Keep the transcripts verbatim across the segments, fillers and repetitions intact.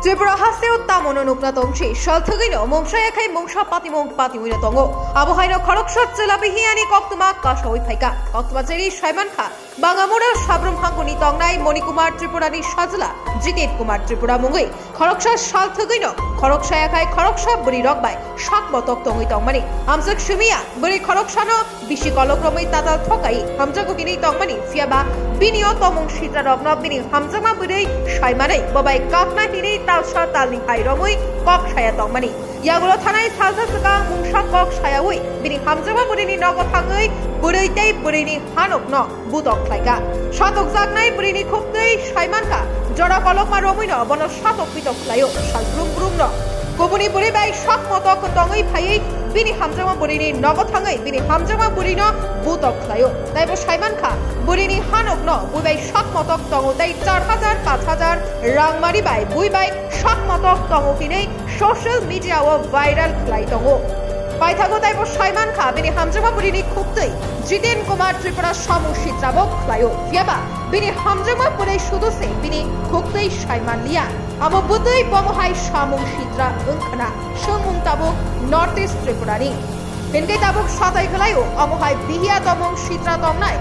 Tripura hasteo tamono nukna tongsi, salthwgwino mungsa yakhai mungsa patimung patimwino tongo. Abo haino khoroksa chwla bihiyani koktwma kasawi phaikha. Koktwma cheri saimankha, Bangamura Sabrum hangkoni tongnai Moni Kumar Tripurani sajla Jiten Kumar Tripura mungwi khoroksa salthwgwino khoroksa yakhai khoroksa bwrwirok bai sakmotok tongwi tongmani. Amjak simiya bwrwi khoroksano bisi kolok romwi tatal thokai hamjago hinwi tongmani, phiyaba bini o tomung sitrarokno bini hamjakma bwrwi saimanwi bobai kakna hinwi talsa talni hai romwi kok saya tongmani. Yagulo thanai salsa swkang mungsa kok sayawi bini hamjakma bwrwini nogo thangwi bwrwi tei bwrwini hanokno butok khlaikha. Satokjaknai bwrwini khuktwi saimankha, jora kolokma romwino bono satok pitok khlaio, sal brum brumno. Kubuni bwrwi bai sak motok tongwi phaiwi bini hamjakma bwrwini nogo thangwi bini hamjakma bwrwino butok khlaio. Taibo saimankha, bwrwini hanokno bui bai sak motok tongo tei char hajar, panch hajar rangmari bai bui bai sak motok tongo hinwi social media o viral khlai tongo. Paithago taibo saimankha, bini hamjakma bwrwini khuktwi Jiten Kumar Tripura samung sitrabo khlaio. Phiyaba bini hamjakma bwrwi sudo se bini khuktwi saimanliya. Abo bwtwi bomo hai samung sitra wngkhana, swngmung tabuk North East Tripurani. Hinkhe tabuk satai khlaio, omo hai bihiya tomung sitra tongnai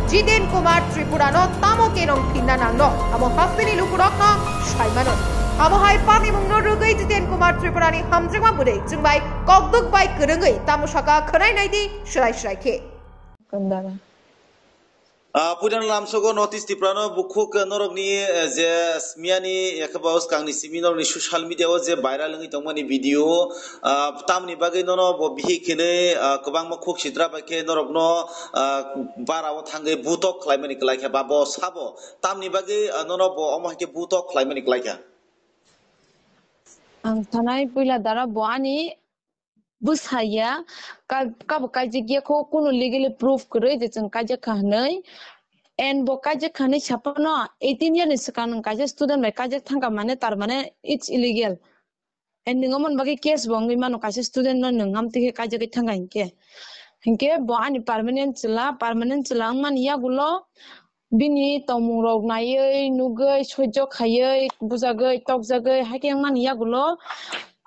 Jiten Kumar Tripurano tamo kenong phinna nangno, amo hasteni lukurokno saimano. Amo hai panimungno rwgwi Jiten Kumar Tripurani hamjakma bwrwi chwng bai kokduk bai kwrwngwi tamo saka khwnai naidi swrai swrai khe. Kandara. Ah, puila lamsogo North East Tripura no bukhuk, eh, norokni, eh, je miyani, eh, khe bo swkangni simi norokni social media o je viral wngwi tongmani video, ah, tamni bagwi nono bo bihik hinwi, ah, kwbangma khuk sitra bai khe norokno, ah, bara o thangwi butok khlaimani kwlai kha ba bo sabo tamni bagwi, ah, nono bo omo hai khe butok khlaimani kwlai kha. Ang thanai puila dara bo ani bwsaya, ka-, kabo kaijak ya kho, kunu legally proof kwrwi je chwng kaijak kha hwnwi. And bo kaijak kha hwnwi saphano eighteen year ni swkang nwng kaisa student bai kaijak thangkha mane, tar mane it's illegal. And nwng omo ni bagwi case bo wngwi mano, kaisa student no nwng amtwi khe kaijagwi thangkha hinkhe. Hinkhe bo ani permanent chwla, permanent chwla wngmani yagulo bini tongmung rok naiwi, nugwi, soijo khaiwi, bujagwi, tokjagwi, haikhe wngmani yagulo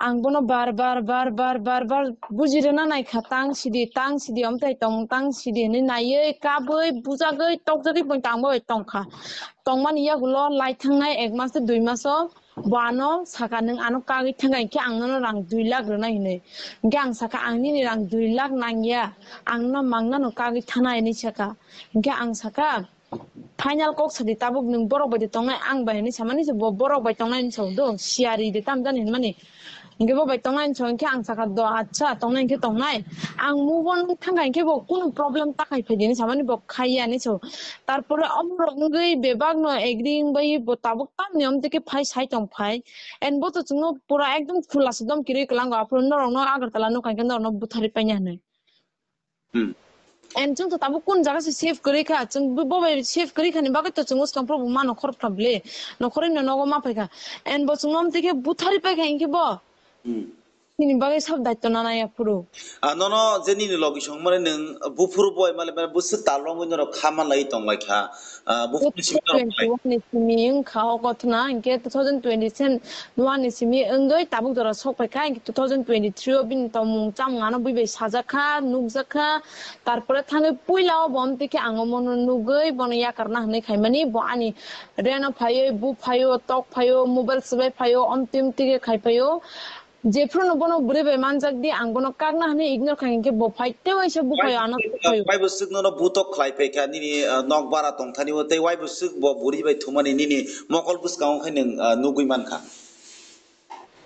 ang bono bar bar, bar bar, bar bar buji rwna naikha, tang sidi, tang sidi, omtai tongmung tang sidi hinwi naiwi, kabwi, bujagwi, tokjagwi bo tangbo bai tongkha. Tongmani yagulo lai thangnai ek mas tei dui maso bo ano saka, "Nwng ano kagwi thangkha hinkhe ang nono rang dui lakh rwnai," hinwi. Hinkhe ang saka, "Ang nini rang dui lakh nangya, ang no mangnano kagwi thanai," hinwi saka. Hinkhe ang saka, "Final kok sadi, tabuk nwng borok bai de tongnai, ang bai," hinwi samani se bo borok bai tongnai hinwi sa do, siyari de tam jani hinmani. Hinkhe bo bai tongnai hinwi sa, hinkhe ang saka do, "Acha, tongnai hinkhe tongnai. Ang move on thangkha hinkhe bo kunu problem ta khai phaidi," hinwi samani bo khaiya hinwi sa. Tarpore omorok wngwi bebak no agree wngbai bo tabuk tamni omtwi khe phai sai tong phai. And bo to chwngno pura ekdom khula se dom kirwi kwlango, aphuru norokno Agartala nukha hinkhe norokno buthari paina hinwi. Hmm. And chwng to tabuk kun jaga se save kwrwi kha, chwng bo, bo bai save kwrwi khani bagwi to chwng swkang phuru bo ma nokhor phra ble, nokhorwi no nogo ma phai kha. And bo chwngno amtwi khe buthari pai kha hinkhe bo. Hmm. Nini bagwi sab daityo nana ya phuru. Ah, nono je nini logi song mane nwng buphuru boi male mane bwswk tal rongwi norok kha manlai tong lai kha. Ah, buphuru simi norok lai. Twenty-one ni simi wngkha o kothona, hinkhe two thousand twenty-one ni simi wngwi tabuk jora sok pai kha, hinkhe two thousand twenty-three o bini tongmung chamung ano bui bai sajak kha, nukjak kha. Tarpore thangwi puila o bo omtwi khe ang omono nugwi bono yakarna hinwi khaimani, bo ani reno phaiwi, bu phaio, tok phaio, mobile swbai phaio, omtwi omtwi khe khai phaio. Jephruno bono bwrwi bai manjak di, ang bono kakna hwnwi ignore khai hinkhe bo phai tei waisa buphaio, ano tei phaio. Waibo swk nono butok khlai phai kha, nini, ah, nok bara tong thani o, tei waibo swk bo bwrwi bai thumani nini mokol bwskango khai nwng, ah, nugwi man kha.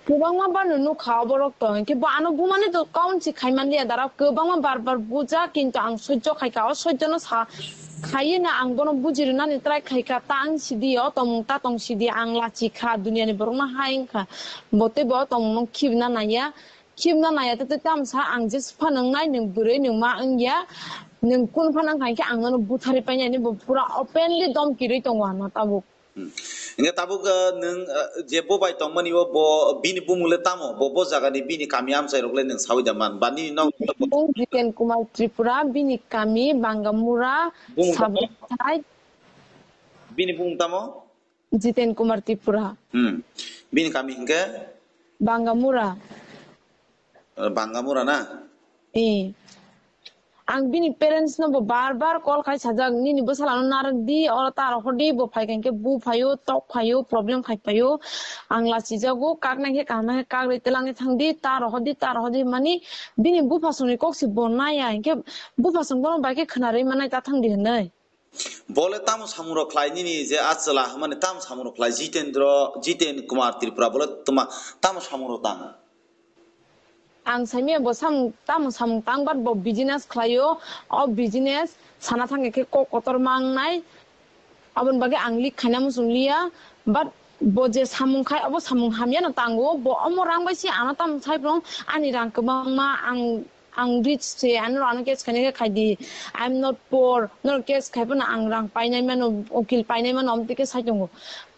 Kwbangma bano nukha oborok to, hinkhe bo ano bumani to kaun si khai man liya dara, kwbangma bar bar buja, kintu ang sojjo khai kha, o sojjo no sa, khaiwi no ang bono buji rwnani try khai kha, ta ang sidi o tongmung ta tong sidi, ang lachi kha, duniya ni borok no hai wng kha, bo tei bo tongmung no khibna naiya. Khibna naiya tei tei tamsa ang jesa phano wngnai, nwng bwrwi nwng ma wngya, nwng kunu phano wngkha hinkhe ang nono buthari painai hinwi bo pura openly domki rwi tongo ano tabuk. Hmm. Hinkhe tabuk, ah, nwng, ah, je bo bai tongmani o bo bini bumung le tamo? Bo, bo jagani bini kami amchai rok le nwng sawi da man? Ba nini nok bumung Jiten Kumar Tripura, bini kami Bangamura, bumung tamo? Sabrai. Bini bumung tamo? Jiten Kumar Tripura. Hmm. Bini kami hingke? Bangamura. Eh, Bangamura na? Eh. Ang bini parents no bo bar bar call khai sajak, "Nini bwsala no narwk di, oro ta rohor di, bo phai kha hingke bu phaio, tok phaio, problem khai phaio." Ang lachijago, kak nai khe kaham nai khe kak rwi twlang thang di, ta rohor di, ta rohor di mani bini bupha songni kok se bo nai ya, hingke bupha song bono bai khe khna rwi manai ta thang di hinwi. Bole tamo samung rok khlai nini je a chwla hwnmani tamo samung rok khlai Jitendra, Jiten Kumar Tripura bole tama tamo samung rok tang. Ang saimaya bo samung tamo samung tang but bo business khlaio, o business sana thangkhe kok kotor mangnai, aboni bagwi ang lik khaina muchung liya but bo je samung khai obo samung hamya no tango, bo omo rang bai se ano tamo sai phano ani rang kwbangma ang Ang rich se, ano ano case khainai khe khai di. I am not poor. Norok case khai phano ang rang painai mano, ukil painai mano, amtwi khe sai tongo.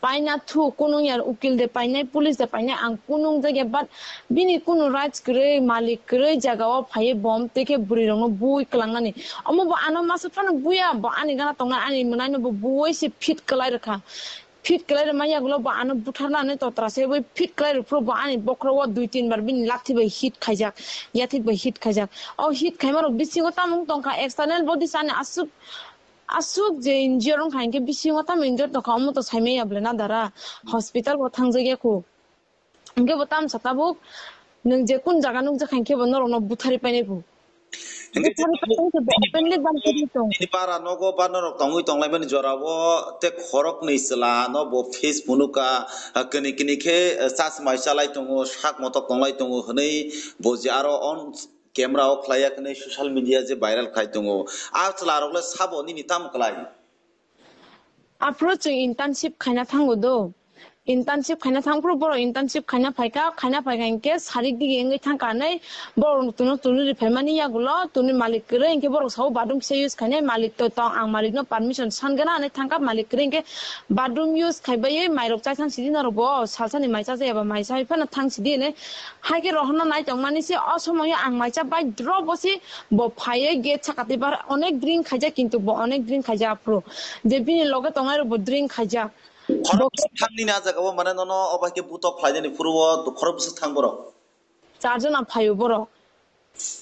Paina thu, kunung ya ukil de painai, police de painai, ang kunung jagya, but bini kunu rights kwrwi, malik kwrwi jaga o phaiwi bo amtwi khe bwrwi rokno bui kwlangnani. Omo bo ano masa phano buya, bo ani gana tongnai, ani mwnaino bo buwi se fit kwlai rwkha. Fit kwlai rwma yagulo bo ano butharnani totra se bai fit kwlai rwphuru bo ani bokhorogo dui tin bar bini lathi bai hit khaijak, yathik bai hit khaijak. O hit khaima rok bisingo tamo wng tongkha external body sani aswk, aswk je injured wngkha hinkhe bisingo tamo injured tongkha omo to saimaya bwle na dara hospital bo thangjak ya khu. Hingke bo tamsa tabuk nwng je kun jaga nukjakha hingke bo norokno buthari painai bo. Hingke je buthari tabuk painai hingke bo nini openly ban kari tong. Nini para nogo ba norok tongwi tonglaimani jorao te khoroknwi chwla no bo Facebook nuka, ah, kini kini khe, ah, chasmai chalai tongo, sak motok tonglai tongo hwnwi bo je aro on camera o khlai ya hwnwi social media je viral khai tongo. A chwla rok le sabo nini tamo klai? Aphuru chwng internship khaina thango do. Internship khaina thangphuru borok internship khaina phaikha, khaina phaikha hinkhe sarik digi wngwi thangkha hinwi borok tunu tunu ri phaimani yagulo tuni malik kwrwi hinkhe borok sao bathroom kisa use khainai malik to tong ang malikno permission sangana hinwi thangkha malik kwrwi hinkhe bathroom use khaibaiwi mairok chai thang sidi norok bo salsani mai chajai eba mai chai phano thang sidi hinwi Haikhe rohorno nai tongmani se o somoyo ang maisa bai drop o se bo phaiye gate saka tei bar onek drink khaijak kintu bo onek drink khaijak aphuru je bini loge tongnai rok bo drink khaijak. Khorok thangni na jaga o mane nono obo haikhe butok khlainani phuru o khorok bwswk thang borok. Charjona phaio borok.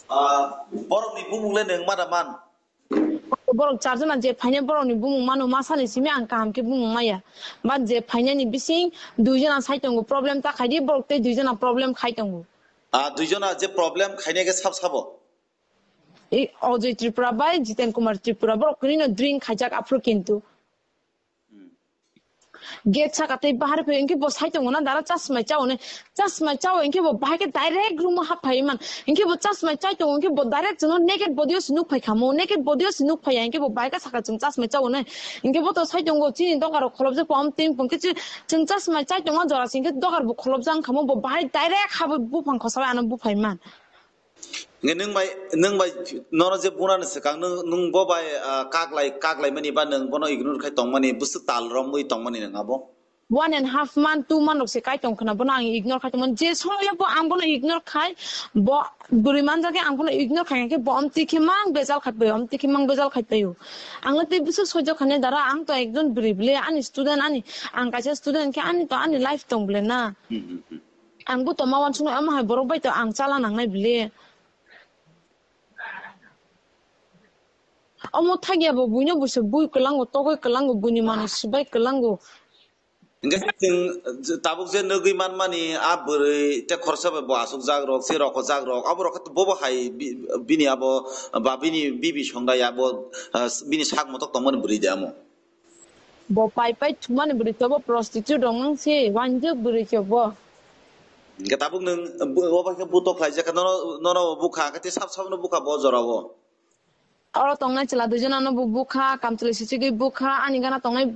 Ah, borokni bumung le nwng ma da man? Borok charjona je phainai borokni bumung mano masani simi ang kaham khe bumung maya. But je phainani bising duijona sai tongo problem ta khaidi borok tei duijona problem khai tongo. Ah, duijona je problem khainai khe sab sabo? I Ojoi Tripura bai Jiten Kumar Tripura borok kwrwino drink khaijak aphuru kintu. Gate saka tei bahar phai hwnkhe bo sai tongo na dara chasmai chao ne. Chasmai chao hwnkhe bo bahai khe direct room o hap phai man. Hwnkhe bo chasmai chai tongo hwnkhe bo direct chwngno naked body o se nuk phai kha mo. Naked body o se nuk phai ya hwnkhe bo bahai khe saka chwng chasmai chao ne. Hwnkhe bo to sai tongo chini dogar rok kholopjak pom tin pom khe chwng chasmai chai tongo jora se hwnkhe dogar bo kholopjak wngkha mo bo bahai direct ha bo buphang khosa bai ano buphai man. Nge nwng bai, nwng bai nono je bunani swkang nwng, nwng bo bai, ah, kaklai, kaklaimani ba nwng bono ignore khai tongmani, bwswk tal romwi tongmani nwng abo? One and half month, two month rok se kai tong khna bono ang ignore khai tongmani. Je somoyo bo ang bono ignore khai, bo bwrwi manjak khe ang bono ignore khai khe bo omtwi khe mang bejal khai paio, omtwi khe mang bejal khai paio. Ang le tei bwswk soijo khane dara, ang to ekjon bwrwi bwle, ani student, ani, ang kaisa student khe ani to ani life tong bwle na. Hmm, hmm, hmm. Ang bo tongma uansuknai, omo hai borok bai to ang chala nangnai bile. Omo thagya bo buino buiso bui kwlango, togoi kwlango, buini manwi swbai kwlango. Hingke chwng tabuk je nugwi manmani a bwrwi te khoroksa bai bo asukjak rok, se rokojak rok, abo rok khe bobo hai bi-, bini abo ba bini bibi songdai abo, ah, bini sak motok tongmani bwrwi de amo. Bo pai pai thumani bwrwi chobo prostitute rok wng se wanjwk bwrwi chobo. Hingke tabuk nwng bo, bo bai khe butok khlaijak khe nono, nono bukha khe tei sab sab no bukha bo jora o. Oro tongnai chwla duijon ano bo bukha, kamchwlwi sichigwi bukha, ani gana tongnai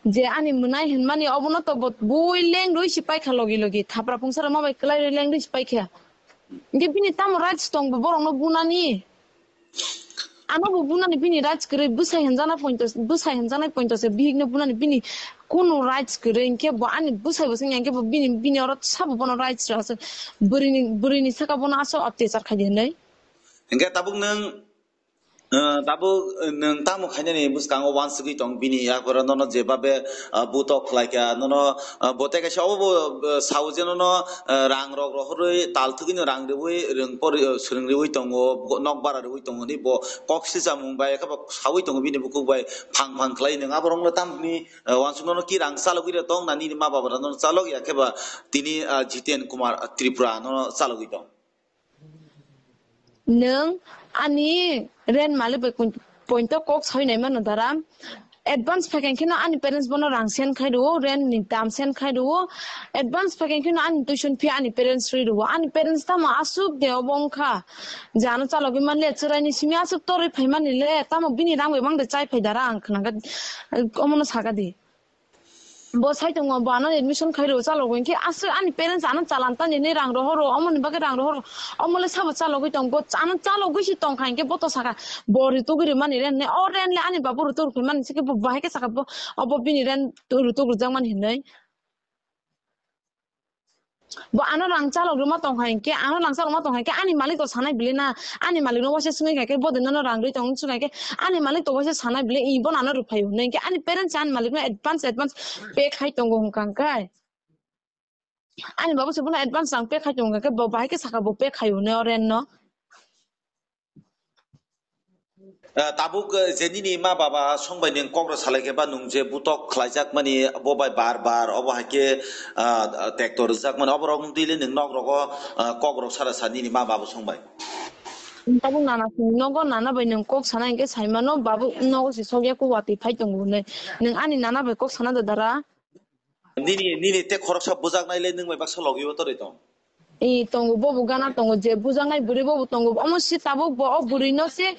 je ani mwnai hinmani obono to bo bui leng rwi si paikha logi logi, thapra phungsa rwma bai kwlai rwi leng rwi si paikha. Hingke bini tamo rights tong bo borok no bunani? Ano bo bunani bini rights kwrwi bwsai hwnjaknai point, bwsai hwnjaknai point se bihik no bunani bini kunu rights kwrwi hingke bo ani bwsai bo swngya hingke bo bini, bini oro sabo bono rights rw aswk bwrwi ni, bwrwi ni saka bono aswk atyachaar khai di hinwi. Hingke tabuk nwng Eh, tabuk, eh, nwng tamo khainani bwskango uansugwi tong bini, yapore nono jebabe, ah, butok khlaikha, nono, ah, bo tei kaisa obo bo, eh, sao je nono, eh, rang rok rohorwi talthwgwino rang rwui rwngpor, eh, swrwng rwui tongo, bo nok bara rwui tongo hinwi bo kok silchamung bai, khe bo saui tongo bini bukuk bai phang phang khlai nwng aborokno tamni, eh, uansuknono ki rang chalogwi rw tong na nini ma baba rano chalok ya khe ba tini, ah, Jiten Kumar Tripura nono chalogwi tong. Nwng ani rent malik bai kun-, pointo kok sawi nai mano dara. Advance phaikha kheno ani parents bono rang send khai rwo, rent ni dam send khai rwo. Advance phaikha kheno ani tuition fee ani parents rwi rwo. Ani parents tamo aswk de obo wngkha. Je ano chalogwi manle chwraini simi aswk torwi phaimani le, tamo bini rang bai mangde chai phai dara ang khna kha, omono saka di. Bo sai tongo, bo ano admission khai rwo, chalogwi hinkhe aswk ani parents ano chalan tani hinwi rang rohoro, omoni bagwi rang rohoro, omole sabo chalogwi tong, bo ano chalogwi se tongkha hinkhe bo to saka, bo rwtugwi rwmani rent hinwi, o rent le ani babu rwtugwi rwmani se khe bo bahai khe saka bo, obo bini rent rwtugwi rwjakmani hinwi. Bo ano rang chalok rwma tong hai khe, ano rang chalok ma tong hai khe, ani malik to sanai bili na, ani malik no waisa swngwi kha khe, bo de nono rang rwi tong swngwi kha khe, ani malik to waisa sanai bili, i bo nano rwphai hwnwi khe, ani parents ani malik no advance, advance pay khai tongo hwnkha khe. Ani babu se bono advance rang pay khai tongo hwnkha khe, bo bahai khe saka bo pay khai hwnwi o rent no. Ah, tabuk, eh, je nini ma baba song bai nwng kok rw salai khe ba nwng je butok khlaijakmani bo bai bar bar obo hai khe, ah, tekto rwjakmani oborok wng twi le nwng nok rogo, ah, kok rok sara sa nini ma baba song bai. Tabuk nana song nogo nana bai nwng kok sana hinkhe sai mano babu nogo se sok ya khe watwi phai tongo hwnwi. Nwng ani nana bai kok sana da dara. Nini, nini te khoroksa bujaknai le nwng bai baksa logi o toroi tong. I tongo, bobo gana tongo, je bujaknai bwrwi bobo tongo. Omo si tabuk bo o bwrwi no se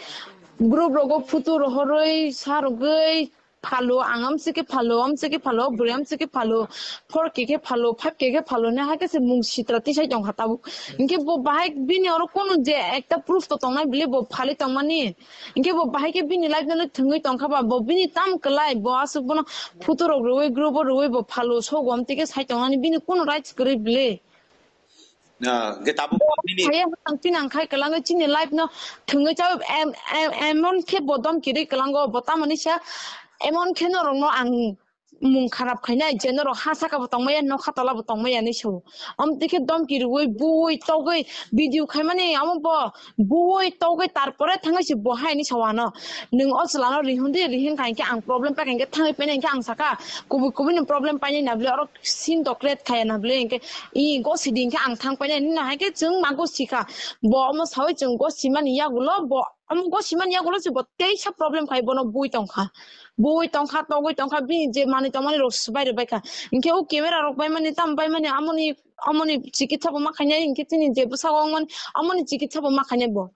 group rogo photo rohorwi sa rwgwi phalo, ang amchike phalo, amchike phalo, bwrwi amchike phalo, four K khe phalo, five K khe phalo ne, hakhe se mung sitra tisai tongkha tabuk. Hinkhe bo bahai bini oro kono je ekta proof to tongnai bile bo phali tongmani. Hinkhe bo bahai khe bini life no le thwngwi tongkha ba, bo bini tam kwlai, bo aswk bono photo rok rwui, group o rwui bo phalo, sogo amtike sai tongnani bini kono rights kwrwi bile. Ah, hwnkhe tabuk nini Khaye hwnang pinang khai kwlangwi chini life no thwngwi chawi em-, em-, emon khe bo domki rwi kwlango, bo tamoni sa emon khe norokno ang mung kharap khainai je norok ha saka bo tongmaya, nokha tola bo tongmaya hinwi sao. Amtwi khe domki rwui, bui, togwi video khaimani amo bo bui, togwi tarpore thangwi se bo hai hinwi sao ano. Nwng o chwla no rihun di, rihin kha hinkhe ang problem paikha hinkhe thangwi painai hinkhe ang saka, kubui kubui ni problem painai na bwle oro. Sin to create khaya na bwle hinkhe i gosi di hinkhe ang thang painai nini hai khe chwng ma gosi kha. Bo omo sawi chwng gosi mani yagulo bo omo gosi mani yagulo se bo teisa problem khai bono bui tongkha. Bui tongkha, togwi tongkha, bini je manwi tongmani rok swbai rwbai kha. Hinkhe o camera rok bai mani tam bai mani amoni, amoni chikitsa bo ma khainai hinkhe chini je bwskango wngmani amoni chikitsa bo ma khainai bo.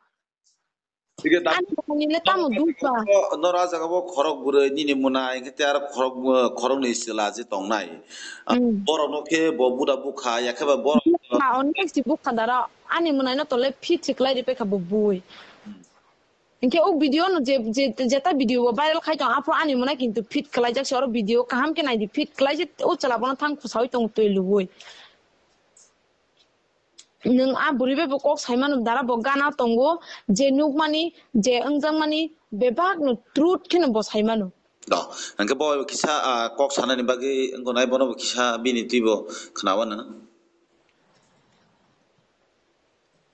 Thik khe tabuk ani bwkhani le tamo dukha. Noro ah jaga bo khorok bwrwi nini mwnai, hinkhe tei aro khorok, khorok ni chwla je tongnai. Ah, hmm, borok no khe bo buda bukha, ya khe ba borok. Bukha, onek si bukha dara. Ani mwnai no tole fit si kwlai ri paikha bo bui. Hmm. Hinkhe o video no je, je, jeta video bo viral khai tong, aphuru ani mwnai kintu fit kwlaijak se, oro video kaham khe nai di, fit kwlai se o chwla bono thang khwsaui tong twi lubui. Nwng a bwrwi bai bo kok sai mano, dara bo gana tongo, je nukmani, je wngjakmani, bebak no truth kheno bo sai mano. Do, hwnkhe bo kisa, ah, kok sanani bagwi wngkha nai, bono bo kisa bini twi bo khna wano.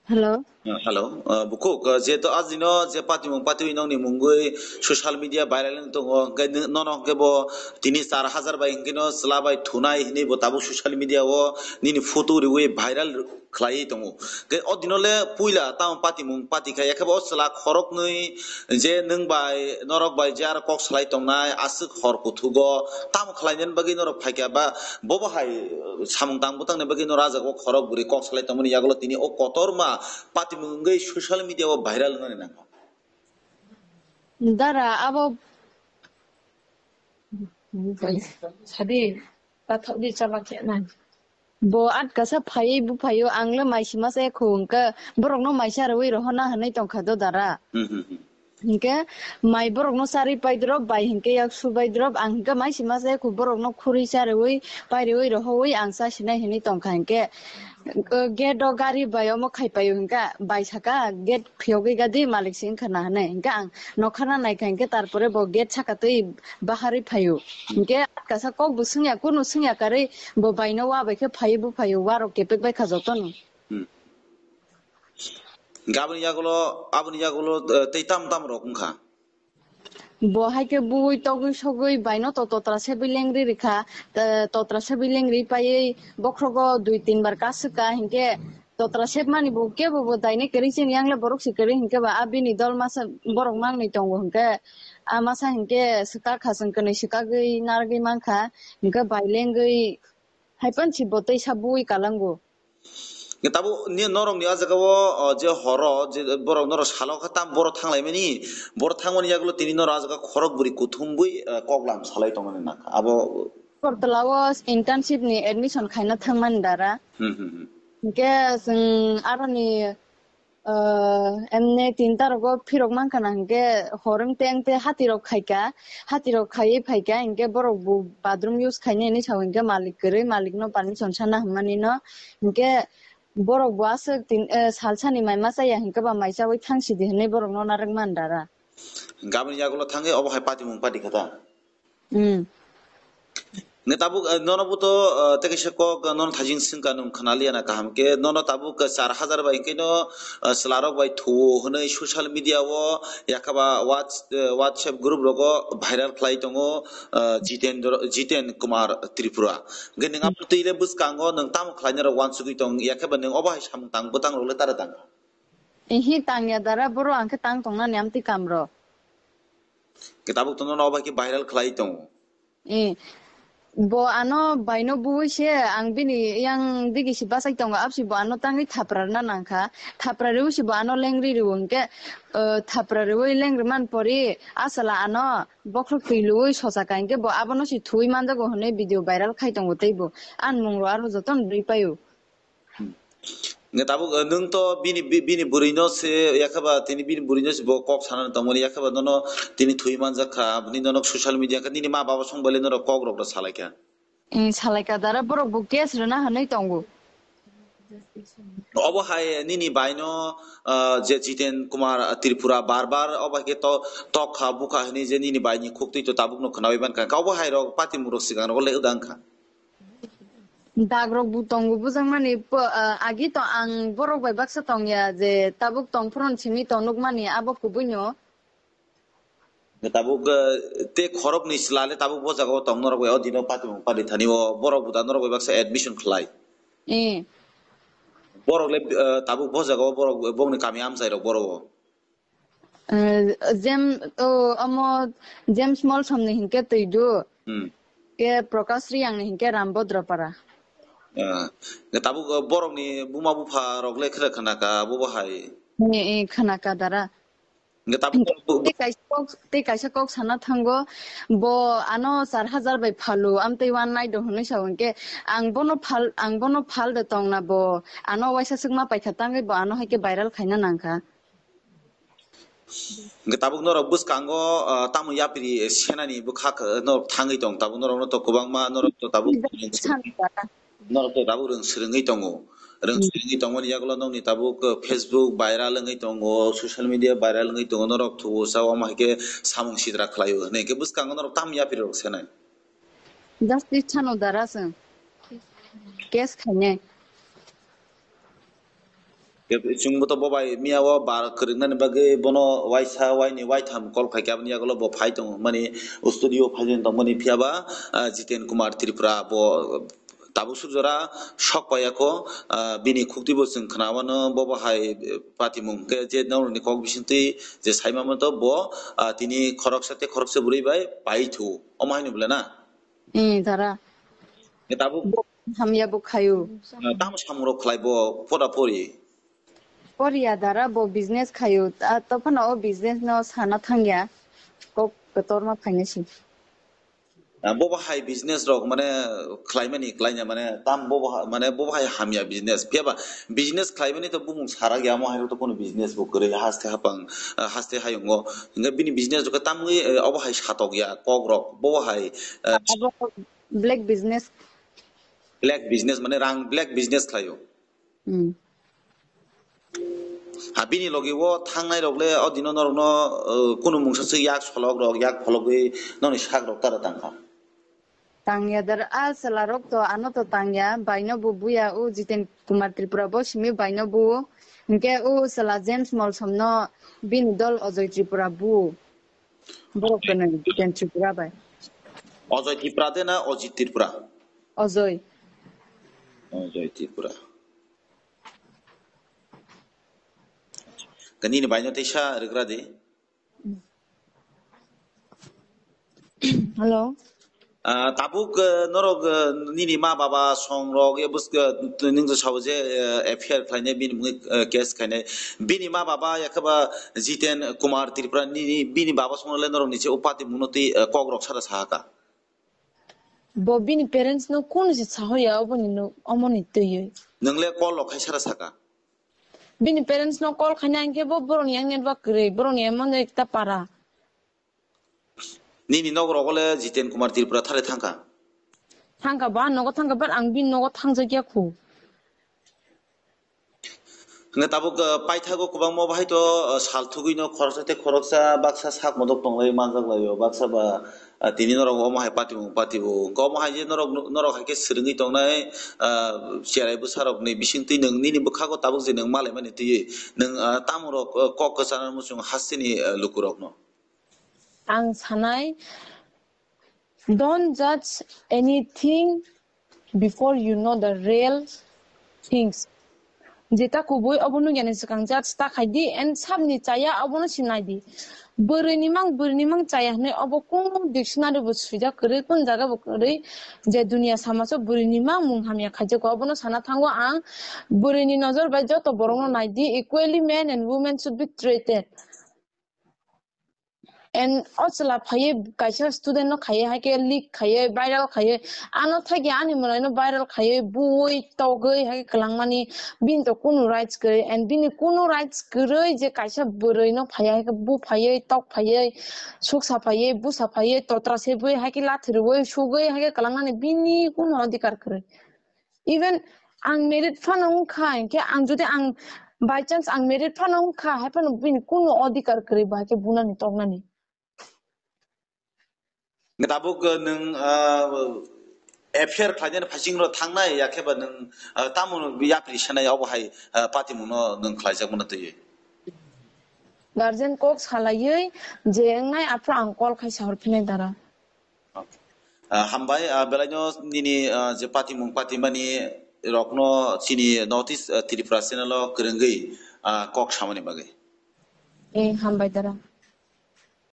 Hello. Ah, hello. Ah, bukhuk, ah, je to ajino je patimung patiwi nokni mungwi social media viral wng tongo, hwnkhe nono hwnkhe bo tini char hajar bai hwnkhe no chwla bai thunai hinwi bo tabuk social media o nini photo riwi viral khlaiwi tongo. Hwnkhe o dino le puila tamo patimung pati kha, yakhe bo o chwla khoroknwi je nwng bai, norok bai je aro kok salai tongnai, aswk hor kuthugo tamo khlainani bagwi norok phaikha ba, bobo hai, uh, samung tang bwtangni bagwi norok ah jaga o khorok bwrwi kok salai tongmani yagulo tini o kotorma patimung wngwi social media o viral wngnani nangkha. Dara abo sadi, tathok di chala khe nai. Bo atkasa phaiwi buphaio, ang le maisima se khu wngkha, borokno maisa rwui rohorna hwnwi tongkha do dara. Hmm, hmm, hmm. Hinkhe mai borokno charwi paidrop bai hinkhe yak su baidrop, ang hinkhe mai sima se khu borokno khurwi chariwi pairiwi rohorwi ang chasinai hinwi tongkha. Hinkhe gate o gari bai omo khaipaio hinkhe bai saka gate phiyogwi gadi malik se wngkha na hinwi. Hinkhe ang nokhana naikha hinkhe tarpore bo gate saka twi baharwi phaio. Hinkhe atkasa kok bo swngya, kunu swngya karwi bo baino wa bai khe phaiwi buphaio, warok kepek bai kha jotono. Hmm. Hinkhe aboni yagulo, aboni yagulo, eh, tei tam tam rok wngkha. Bo hai khe bui togwi sogwi baino to totra sebwi lengri rikha, eh, totra sebwi lengri paiwi bokhrogo dui tin bar kaswk ka hinkhe totra sepmani bo kebo bo daini kwrwi chini yangle borok se kwrwi hinkhe ba a bini dol masa borok mangni tongo hinkhe a masa hinkhe swkak kha chwng kwnwi swkagwi narwgwi mankha hinkhe bai lengwi hai pansi bo tei sa bui kalango. Nge tabuk ni norok ni o jaga o, o, je horo je borok norok salo khe tam borok thanglai mani, borok thangmani yagulo tini norok o jaga khorok bwrwi kuthum bui, eh, koklam salai tongmani nangkha. Abo Agartala o internship ni admission khaina thangmani dara. Hmm, hmm, hmm. Hinkhe chwng aroni, eh, emne tinta rogo phirok mankha na hinkhe horong teng te hati rok khaika, hati rok khaiwi phaika hinkhe borok bo bathroom use khainai hinwi sao hinkhe malik kwrwi malik no permission sana hwnmani no hinkhe borok bo aswk tin, eh, salsa ni mai ma chaya hinkhe ba mai chawi thang sidi hinwi borok no narwk man dara. Gabini yagulo thangwi obo hai patimung pati kha ta? Hmm. Nge tabuk, eh, nono buto, eh, tei kaisa kok, eh, nono thajin swngkha nwng khwnaliya na kaham khe, nono tabuk, eh, char hajar bai hwnkhe no, eh, chwlarok bai thuo hwnwi social media o yakhaba Whats-, eh, WhatsApp group rogo viral khlai tongo, eh, Jitendra, Jiten Kumar Tripura. Hwnkhe nwng abo twi le bwskango nwng tamo khlainai rok uansugwi tong, yakhaba nwng obo hai samung tang bwtang rok le tara tang? Ihi tangya dara boro ang khe tang tongnani amtwi kam rok. Khe tabuk to nono obo hai khe viral khlai tongo. Eh, bo ano baino buwi se ang bini yang digi si bachai tongo, absi bo ano tangwi thapra rwna nangkha. Thapra rwui si bo ano lengri rwo hinkhe, eh, thapra rwui lengri man pori asala ano bokhorok twi luwi sochaka hinkhe bo abono si thuwi manjago hwnwi video viral khai tongo tei bo. Ani mung rok aro jotono rwi paio. Nge tabuk, eh, nwng to bini, bi-, bini bwrwi no se, yakhaba tini bini bwrwi no se bo kok sana tongmani, yakhaba nono tini thwi manjak kha, aboni nono social media kha, nini ma baba song bale norok kok rok da salai kha. Eh, salai kha dara borok bo case rwna hwnwi tongo. Obo hai nini bai no, ah, je Jiten Kumar Tripura bar bar obo hai khe to, tok kha, bukha hwnwi je nini bai ni khuk twi to tabuk no khwnawi man kha. Obo hai rok pati murok swkang rok le wdang kha. Dagrok bo tongo bujakmani, po-, ah, agi to ang borok bai baksa tongya je tabuk tong phron simi to nukmani abo kubui no. Tabuk, eh, te khorok ni chwla le tabuk bo jaga o tong norok bai o dino pati mung pali thani o borok bo da norok bai baksa admission khlai. Eh. Borok le, eh, tabuk bo jaga o borok bongni kami amchai rok borok o. Eh, Jem-, o, omo James Molsom ni hinkhe twi do. Hmm. Ke Prakash Riyang ni hinkhe Rambodra para. Ah, tabuk, eh, borok ni buma bupha rok le khera khana ka bo bo hai. Eh, eh, khana ka dara. Nge tabuk Tei kaisa kok, tei kaisa kok sana thango, bo ano char hajar bai phalu, amtwi one night do hwnwi sa hinkhe ang bono phal, ang bono phal de tongna bo, ano waisa swkma paikha tangwi bo ano hai khe viral khaina nangkha. Hwnkhe tabuk norok bwskango, ah, tamo yapri senani bwkhak, ah, norok thangwi tong, tabuk norokno to kwbangma norok to tabuk San-, norok to tabuk rwng swrwngwi tongo. Rwng Hmm. swrwngwi tongmani yagulo nokni tabuk, ah, Facebook viral wngwi tongo, social media viral wngwi tongo, norok thuo sao omo hai khe samung sidra khlaio hwnwi. Hwnkhe bwskango norok tamo yapri rok senai? Justice sano dara chwng. Case khainai. Chwngbo to bo bai miya o bar kwrwknani bagwi bono waisa waini waitham call khai khe aboni yagulo bo phai tongo hwnmani, studio phai tongmani, phiya ba, ah, Jiten Kumar Tripura bo tabuk suk jora sok paiya kho, ah, bini khukti bo chwng khna mano, bo bo hai, eh, patimung khe je norokni kok bisingtwi je sai ma mano bo, ah, tini khoroksa tei khoroksa bwrwi bai pai thu, omo haino bole na? Eh, dara. Tabuk Bo hamya bo khayo. Ah, tamo samung rok khlai bo pora pori? Poriya dara bo business khayo. Ah, tophano o business no sana thangya. Kok kotorma phainai si. Ah, bobo hai business rok mane khlaimani, khlaina mane tam bobo ha-, mane bobo hai hamya business. Phiya ba business khlaimani to bumung sarak ya, omo hai to kono business bo kwrwi, haste hapang, ah, haste hayungo. Hingke bini business rok tamwi, eh, obo hai satok ya, kok rok, bobo hai, eh, Abo black business. Black business mane rang black business khlaio. Hmm. Ha, bini logi o thangnai rok le o dino norok no, uh, kunu mungsa se yak solok rok, yak phologwi noni sak rok tara tangkha. Tangya dar a chwla rok to ano to tangya, baino bo buya o Jiten Kumar Tripura bo simi baino bo, hinkhe o chwla James Molsom no bini dol Ojoi Tripura bu. Borok to nai Jiten Tripura bai. Ojoi Tripura de na Ojit Tripura? Ojoi. Ojoi Tripura. Kani ni baino teisa rwgra di. Hello. Ah, tabuk, eh, norok, eh, nini ma baba song rok, ya bus, eh, nung to sabo je, eh, F I R khlainai, bini mungwi, eh, case khainai. Bini ma baba, ya khe ba Jiten Kumar Tripura, nini, bini baba song le norok ni che upati muno twi, eh, kok rok sara sahaka. Bo bini parents no kun se sahoya, obo ni no, omo ni twi. Nung le call rok khai sara saka. Bini parents no call khaina hinkhe bo borok ni yang network kwrwi, borok ni emon ekta para. Nini nok rogo le Jiten Kumar Tripura thare thangkha? Thangkha ba, nogo thangkha, but ang bini nogo thangjakya khu. Hingke tabuk, uh, paithago kwbangma bahai to, uh, sal thugwi no khoroksa tei khoroksa baksa sak modok tonglai manjak laio, baksa ba, uh, tini norok omo hai patimung patibo. Hingke omo hai je norok, norok hai khe swrwngwi tongnai, uh, cherai bwsa rok ni bisingtwi nwng nini bwkhago tabuk je nwng malaimani twiwi nwng, uh, tamo rok, uh, kok kwchana muchung hasteni, uh, lukurok no. Ang sanai, don't judge anything before you know the real things. Jeta kubui obo nung yani swkang judge ta khai di, and sabni chaya obono sinai di. Bwrwi ni mang, bwrwi ni mang chaya hinwi obo kunu dictionary bo swijak kwrwi, kun jaga bo kwrwi, je dunia samaso bwrwi ni mang mung hamya khaijago, obono sana thango ang. Bwrwi ni nojor bai joto borok no nai di, equally men and women should be treated. And o chwla phaiwi kaisa student no khaiwi hai khe leak khaiwi, viral khaiwi, ano thagi ani mwnaino viral khaiwi, buwi, togwi hai khe kwlangmani, bini to kunu rights kwrwi, and bini kunu rights kwrwi je kaisa bwrwi no phaiwi hai khe bu phaiwi, tok phaiwi, suksa phaiwi, busa phaiwi, totra sebwi hai khe lathi rwwi, sugwi hai khe kwlangmani bini kunu adhikar kwrwi. Even ang married phano wngkha, hinkhe ang jodi ang by chance ang married phano wngkha, hai phano bini kunu adhikar kwrwi bo hai khe bunani toknani. Tabuk, uh, nwng, uh, F I R khlainani phaising ro thangnai, ya khe ba nwng, uh, tamo yapri sanai obo hai, uh, patimung no nwng khlaijak mano twiwi? Guardian kok salaiwi je wngnai aphuru ang call khai sahor phinai dara. Uh, hambai, uh, belaino nini, uh, je patimung patimani rokno chini North East, uh, Tripura channel o kwrwngwi, uh, kok samani bagwi. Eh, hambai dara.